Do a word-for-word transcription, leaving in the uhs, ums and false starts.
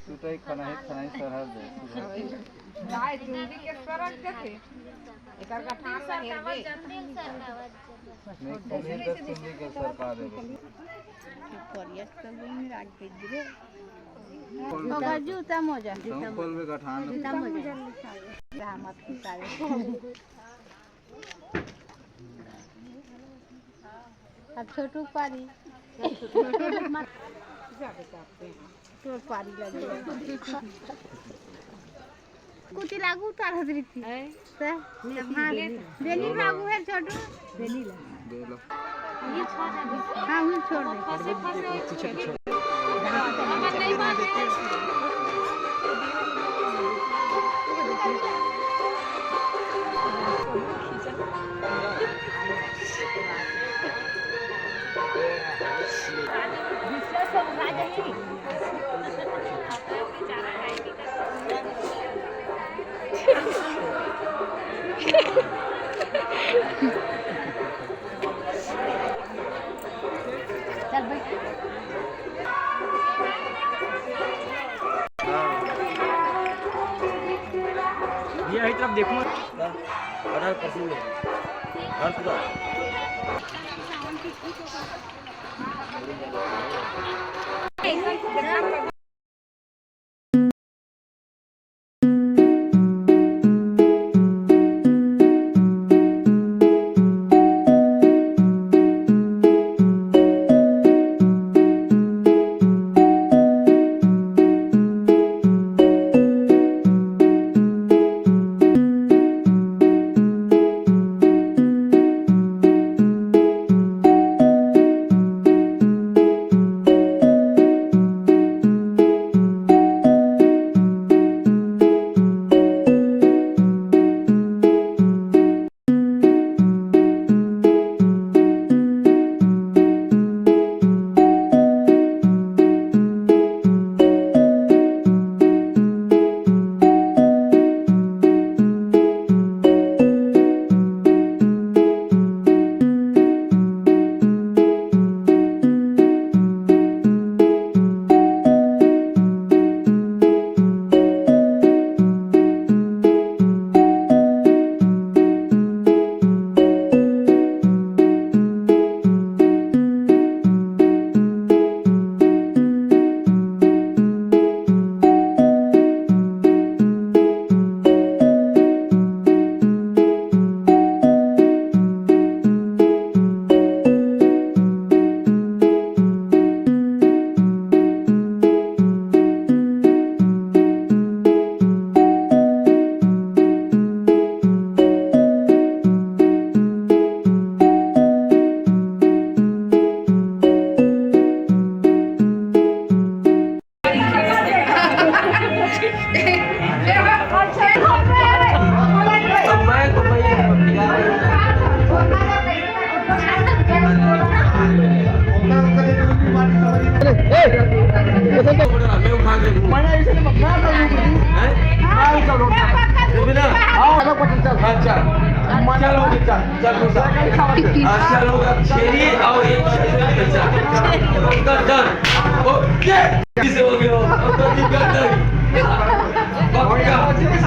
टूटई खनही खनही सरहद दे। गाय चुंदी के सरक जथे। एकर गठान ला हेरबे। नहीं, कमी त चुंदी के सरका देबे। तो गजू त मोजा। तुम खोल भी गठान। जूता मोजा। रहमत की सारे। अब छोटू पारी। तोर पारी लगे। कुटी लागू तार हजरी थी। हैं? त? हाँ, बेनी लागू है छोटू। बेनी ला। हाँ, वही छोड़ दे। चल भाई। भैया, यही तरफ देखो। बड़ा पसंद है। हर पूरा। अच्छा, चलो, अच्छा, लोग छेरी और एक छेरी का पैसा। ओके। किसे हो गया? अब तो नहीं करता है। पक्का।